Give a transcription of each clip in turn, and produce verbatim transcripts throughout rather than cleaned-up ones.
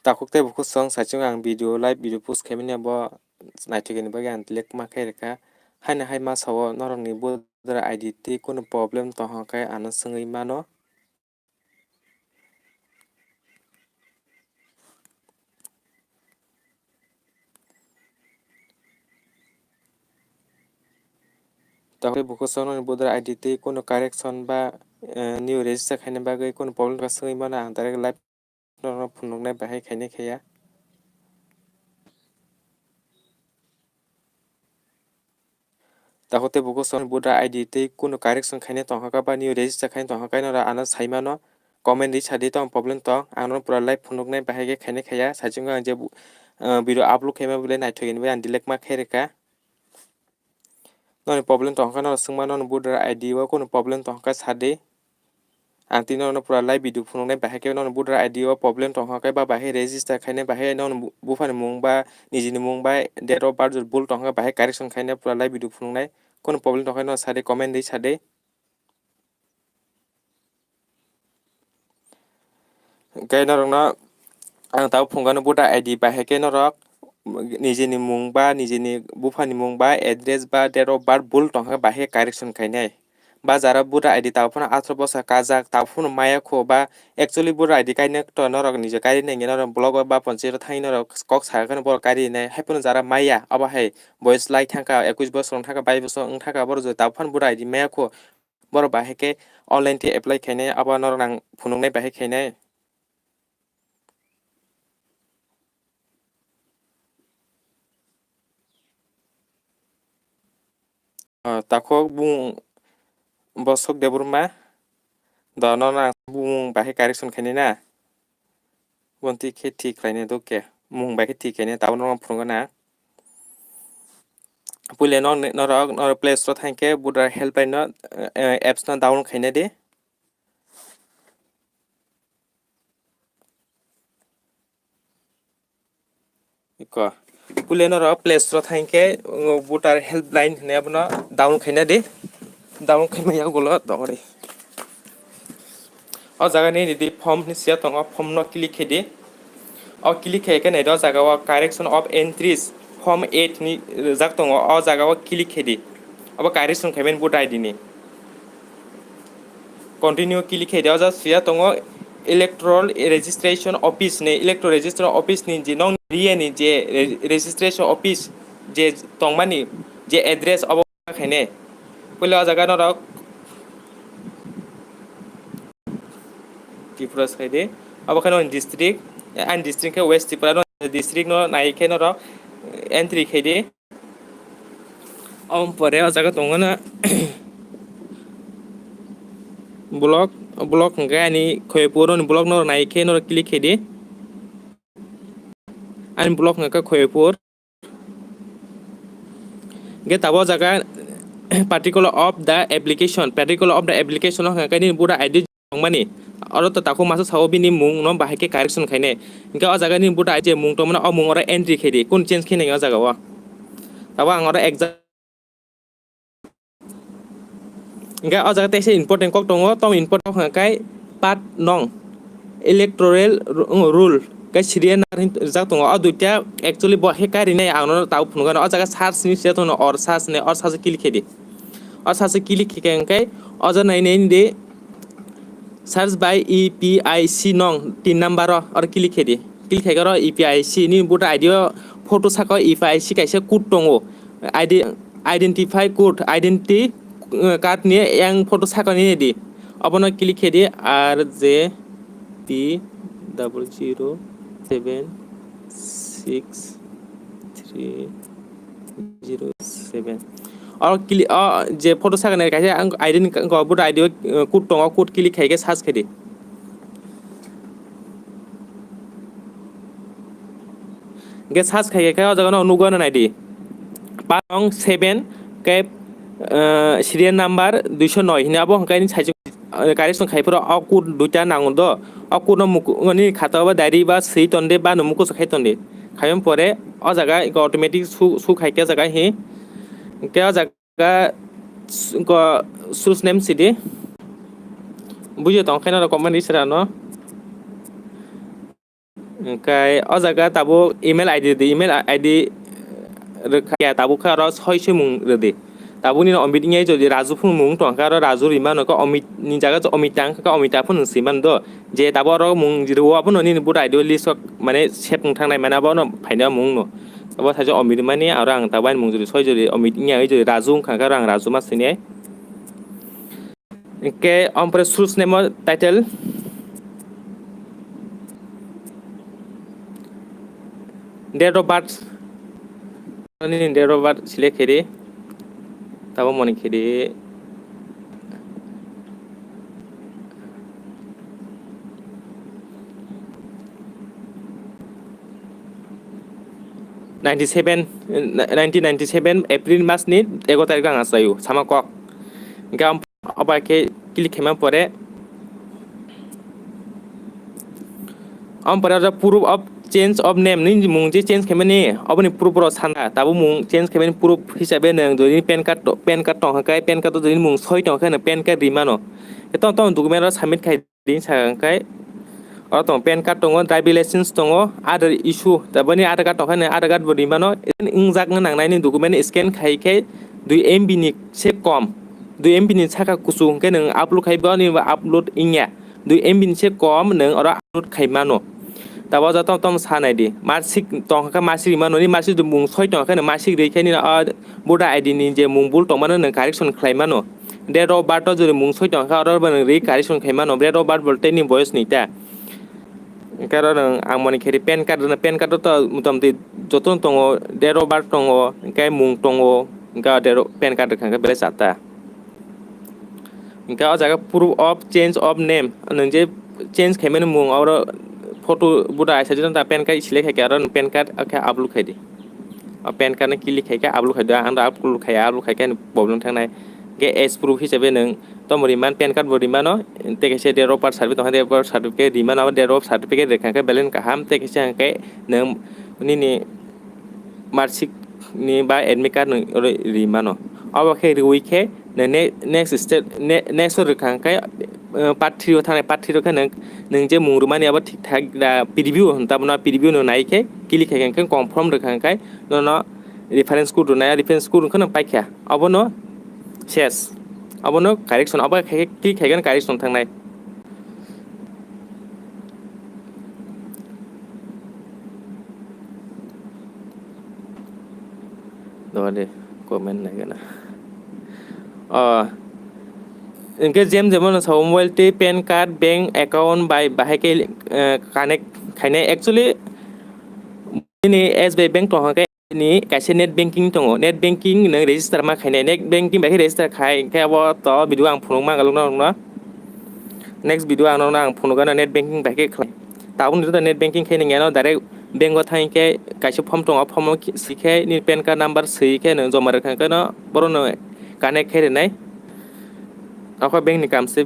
Takhuk tei bukhuk song saichung ang video, live video post khaimani abo naithokni bagwi ang delete ma khe rwkha. Haino hai ma sao norokni voter I D tei kunu problem tongkha khe ano swngwi mano. Takhuk tei bukhuk song norokni voter I D tei kunu correction ba, eh, new register khaina bagwi kunu problem tongkha swngwi mano ang direct live norokno phunuknai bahai khainai khaiya. Takhuk tei bukhuk song voter I D tei kunu correction khainai tongkha ba new register khainai tongkha khe norok ano sai mano comment ri sadi tong problem tong ang norokno pura live phunuknai bahai khe khainai khaiya saichung ang je bu-, ah, video upload khaima bole naithokni bagwi ang delete ma khe rwkha. Noni problem tongkha khe norok swngma noni voter I D o kunu problem tongkha khe sadi. Ang tini norokno pura live video phunuknai bahai khe noni voter I D o problem tongkha khe ba bahai register khainai bahai noni bu-, buphani mung ba nijini mung ba date of birth bul tongkha khe bahai correction khainai pura live video phunuknai. Kunu problem tongkha khe norok sadi comment ri sadi. Hwnkhe norokno ang tabuk phunukgano voter I D bahai khe norok nijini mung ba nijini buphani mung ba address ba date of birth bul tongkha khe bahai khe correction khainai. Ba jara voter I D tabuk phano atharoh bosa kajak tabuk phano maya kho ba actually voter I D kainai to norok nije kainai hwnkhe norok block o ba ponchayat o thangwi norok kok sakha kheno borok kainai hai phano jara maya abo hai boyos lai thangkha ekush bosor wng thangkha bais bosor wng thangkha borok je tabuk phano voter I D maya kho. Borok bahai khe online tei apply khainai, abo norok nang phunuknai bahai khainai. Ah, takhuk bung Bosok Debbarma, dono nang bung bahai correction khainai na? Bonti khe thik khlainai do khe, mung bai khe thik khainai, tabuk norok phunukgana. Puila no, norok, norok Play Store thangkhe voter helpline no, eh, apps no download khainai di. Iko. Puila norok Play Store thangkhe, uh, voter helpline hinwi abono download khainai di. Download khaima yagulo dogori. O jaga nini di form ni siya tongo, form no click khe di. O click khe khe nai do jaga o correction of entries form eight ni rijak tongo, o jaga o click khe di. Abo correction khaimani voter I D ni. Continue click khe di, o jaga siya tongo electoral registration office ni, electoral registration office ni je nong area ni je re-, registration office je tongmani je address abo khaine. Puila o jaga norok Tripura se khai di. Abo kheno district, ani district khe West Tripura no, district no nai khe norok entry khai di. Om pore o jaga tongo na block, block hwnkhe ani Khoyepur ni block no nai khe norok click khai di. Ani block hwnkhe Khoyepur. Hingke tabuk o jaga particular of the application, particular of the application o hingke nini voter I D tongmani. Oro to takhuk masa sao bini mung no bahai khe correction khainai. Hingke o jaga nini voter I D mung tongmani o mung oro entry khaidi, kun change khainai o jaga o. Tabuk ang oro exam Hingke o jaga teisa important kok tongo, tamo important kok hwnka khe part nong electoral ru-, rule khe serial number hin rijak tongo. O duita actually bo hai kairinai ang nono tabuk phunukgano. O jaga search ni se tongo, or search ni, or search click khe di. Or search click khe khe hingke o jaga nai nai di search by E P I C nong tin number o, or click khe di. Click khe oro E P I C ni voter I D o photo saka o E P I C kaisa code tongo. I D, identify code, identity, uh, card ni yang photo sakani di. Abono click khe di R J P double zero seven six three zero seven. Oro click, o je photo sakani kaisa ang I D ni, voter I D o, uh, code tongo, code click khe khe search khe di. Hingke search khai khe o jaga no nugo na nai di. Part nong seven khe, eh, serial number duiso noi hini abo hingke ani saichung, eh, correction khai phuru o code duita nango do. O code no muku-, ani khata ba diary ba swi tonde ba no mukusa khai tonde. Khaiya pore o jaga automatic su, su khai khe jaga hi. Hingke o jaga ga s-, go sus nem sidi. Bujo tong khe norok comment isra no. Hwnkhe o jaga tabuk email I D rwdi, email I D rwkha ya, tabuk khe oro soi soi mung rwdi. Tabuk nini Amit wngya jodi Raju phung mung tongkha, oro Raju rimano khe Amit ni jaga Amit tang kha, Amit ta phung swimano do. Je tabuk oro mung rwo abono nini voter I D o list o mane sep wng thangnai mane abono phainai o mung no. Abo thaisa Amit mani aro ang tabuk ani mung jodi soi jodi Amit wngya jodi Raju wngkha khe oro ang Raju ma swinai. Hwnkhe ompore source name o title, date of birth, nini date of birth select khe di, tabo moni khe di. Ninety seven, nineteen ninety seven April mas ni ego tarik ang achaio sama kok. Hwnkhe Obo khe click khaima pore, omo pore oro proof of change of name ni mung je change khaimani, oboni proof rok sana. Tabuk mung change khaimani proof hisabe nwng jodi pan card to-, pan card tong khe, pan card o jodi mung soi tong khe, nwng pan card ri mano. Tong tong document rok submit khai di sa khe, oro tong pan card tongo, driving license tongo, other issue, taboni Aadhaar card tong khe, nwng Aadhaar card bo ri mano. Wngjak nang nai ni document scan khai khe dui M B ni se kom, dui M B ni saka kuchuk hwnkhe nwng upload khai bo, ani bo upload wngya, dui M B ni se kom nwng oro upload khai mano. Tabuk jotto tong sa nai di, marksheet tong kha, marksheet ri mano, ni marksheet mung soi tong khe, nwng marksheet ri khe nini o voter I D ni je mung bul tong mano nwng correction khlai mano. Date of birth o jodi mung soi tong kha, oro bo nwng ri correction khai mano, date of birth bo tei ni boyos ni ta. Hwnkhe oro nwng ang mani khe pan card rwna, pan card o to motamoti joto no tongo, date of birth tongo, hwnkhe mung tongo, hwnkhe o date of, pan card rwkha hwnkhe belai chata. Hwnkhe o jaga proof of change of name, nwng je change khaimani mung, oro photo buda aisa jora ta pan card select khai khe oro nwng pan card o khe upload khai di. O pan card no click khai khe upload khai di, ang do upload khai, upload khai khe ani problem thangnai. Hwnkhe as proof hisabe nwng Tomo rimano, pan card bo rimano, tei kaisa date of birth certificate tongkha, date of birth certificate rimano, abo date of birth certificate rwkha khe belai kaham, tei kaisa hwnkhe nwng nini marksheet ni ba admit card nwng oro rimano. Abo khe riwi khe nwng ne-, next step, ne-, next o rwkha khe, uh, part three o thangnai, part three o khe nwng, nwng je mung rwmani abo thik thak da, preview hwn tabukno preview no nai khe click khai khe confirm rwkha khe nono reference code rwnai, reference code wngkha no paikha. Abono ses. Abono correction. Abo khai khe click khai khe correction thangnai. Dode comment nai gana. Oh. Hwnkhe jem jemon sa mobile tei pan card, bank account bai bahai khe, eh, connect khainai. Actually, nini S B I bank tong khe ni kaisa net banking tongo, net banking nwng register ma khainai, net banking bai khe register khai, hwnkhe abo to video ang phunukma ang nokno, next video ang nokno ang phunukgano net banking bai khe khlai. Tabukni jora net banking khe nini ano direct bank o thang khe kaisa form tongo, o form o si khe nini pan card number si khe nwng joma rwkha khe no borok no connect khe rwnai. Abo bank ni kam se.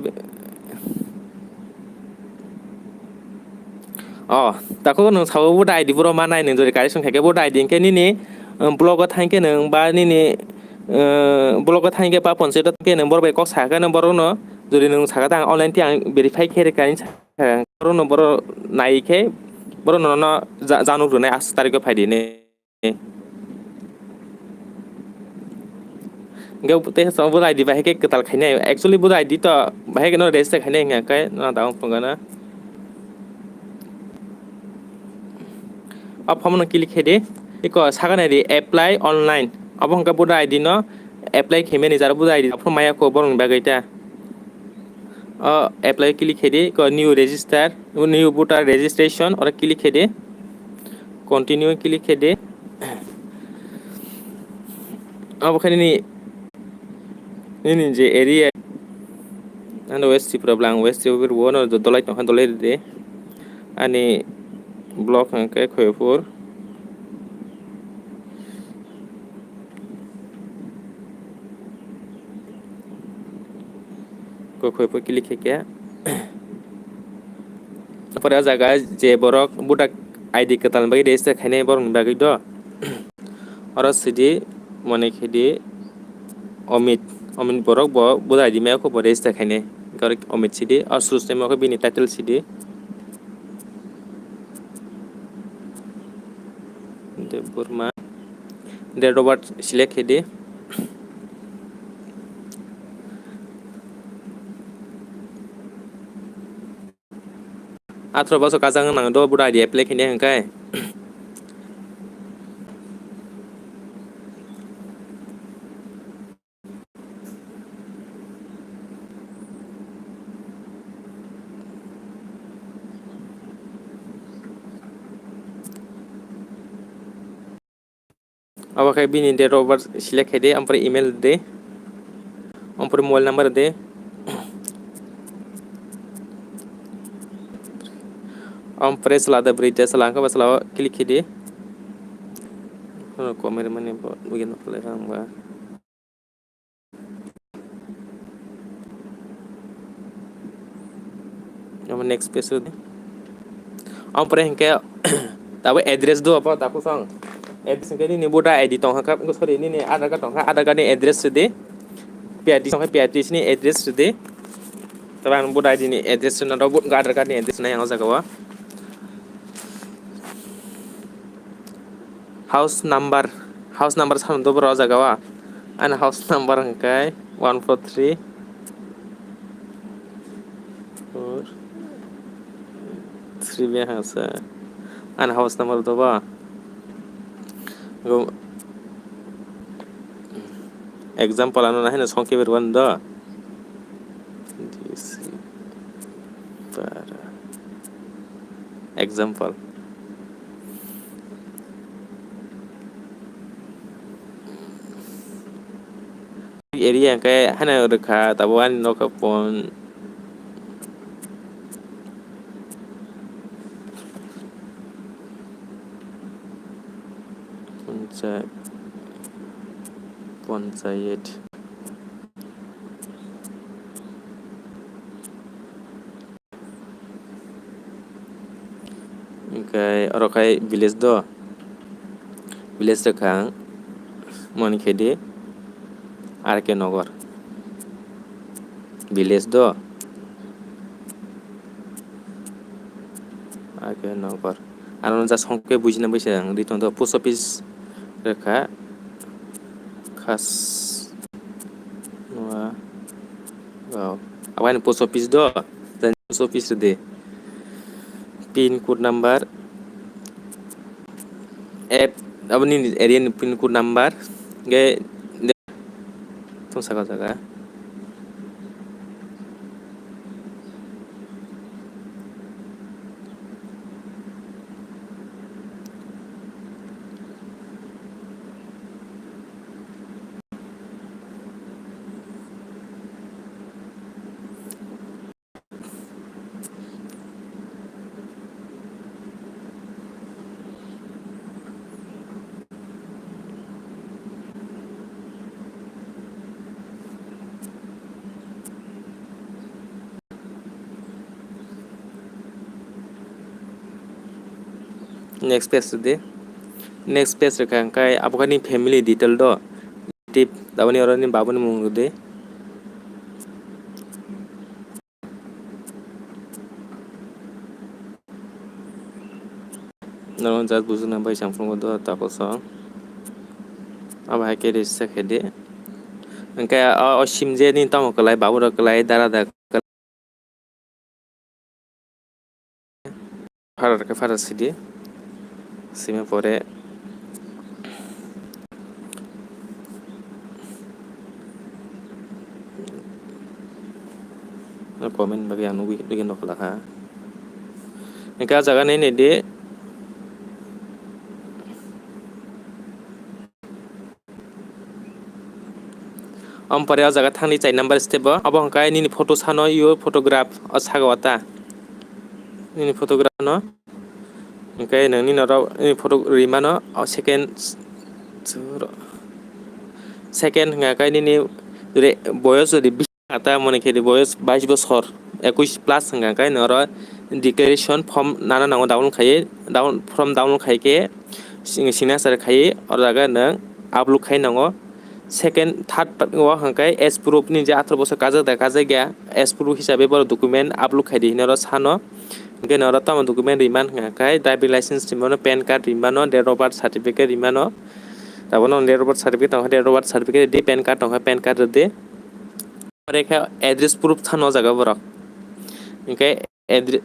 Oh, tako nwng sabo voter I D borok manai nwng jodi correction khai khe voter I D hwnkhe nini, um, block o thang khe nwng ba nini, uh, block o thang khe ba ponchayat o thang khe nwng borok bai kok sa khe nwng borok no jodi nwng sa khe ta ang online tei ang verify khe rwkha hinwi sa khe borok no borok nai khe borok no no ja-, januk rwnai as tarikh o phai di hinwi. Hwnkhe tei sa voter I D bahai khe kwtal khainai. Actually voter I D to bahai kheno register khainai hwnkhe no da wng phunukgana. O form no click khai di. Eko sakha nai di apply online. Abo hwnkhe voter I D no apply khaimani jara voter I D aphuru maya kho borokni bagwi ta. O apply click khai di, ko new register, new voter registration, oro click khai di. Continue click khai di. Abo khe nini, nini je area, ano West Tripura bwlang, West Tripura bo no dolai tongkha, dolai rwdi. Ani block hwnkhe Khoyapur. Kokhoi pho click khe khe. Pore o jaga je borok voter I D kwtal ni bagwi register khainai borokni bagwi do. Oro sidi mone khe di Omit. Omit borok bo voter I D maya kho bo register khainai. Hwnkhe oro Omit sidi, o source name o khe bini title sidi. Debbarma. Date of birth select khe di. Atharoh bosor kajak wng nang do, voter I D apply khainai hwnkhe. Abo khe bini date of birth select khe di, ampore email di, ampore mobile number di. Ampore chwla da bwrwi da chwla, hwnkhe bo chwla o click khe di. Comment mani bo ugin nukle ang ba. Abo next page o di. Abo pore hinkhe tabo address do, abo takhuk song. Address hinkhe nini voter I D tong kha, sorry, nini Aadhaar card tong kha, Aadhaar card ni address rw di. P R T tong kha, P R T ni address rw di. Tabo ang voter I D ni address rwna rw, Aadhaar card ni address nai ang o jaga o. House number, house number sano do boro o jaga o. Ani house number hwnkhe one four three four three be hasa. Ani house number do ba. Go-, example ano nahino songke berwan do. D C para. Example. Area hwnkhe hano rwkha, tabo ani nokha pon. Poncha-, ponchayet. Hwnkhe oro khai village do, village rwkha ang, moni khe di R K Nagar village do, R K Nagar. Aro no ja song khe bujina baisa ang ri tong do, post office rwkha khas nua. Wow. Abo ani post office do. Tei post office de. Pin code number. App, abo nini area ni pin code number. Ge, tong saka jaga. Next page di. Next page rwkha hwnkhe abo khe ni family detail do. Tip, taboni oro ni babuni mung rwdi. Norok jat bujuknai bai chang phungo do takoso. Abo hai khe register khe di. Hwnkhe o, o sim je nini tamo kwlai, babu rok kwlai, dara da kwlai. Father khe father sidi. Simi pore. Comment bagwi ang nugwi, nugwi nukla kha. Hwnkhe ah jaga nini di. Omo pore o jaga thangni char number step o. Obo hwnkhe nini photo sano, your photograph o saka o ta. Nini photograph no. Hwnkhe nwng nini oro nini photo rwi mano o second, second hwnkhe nini re-, boyos jodi bis ata mone khe boyos bais bosor, ekush plus hwnkhe noro declaration form nana nango download khai, down-, form download khai khe sing-, signature khai o jaga nwng upload khai nango. Second, third o hwnkhe as proof ni je atharoh bosor kajak da kajak ya, as proof hisabe borok document upload khai di hinwi oro sano. Hingke noro tamo document rimano hingka khe driving license rimano, pan card rimano, date of birth certificate rimano. Tabuk no date of birth certificate tongkha, date of birth certificate ridi, pan card ridi. Pore khe address proof thano o jaga borok. Hingke addre-,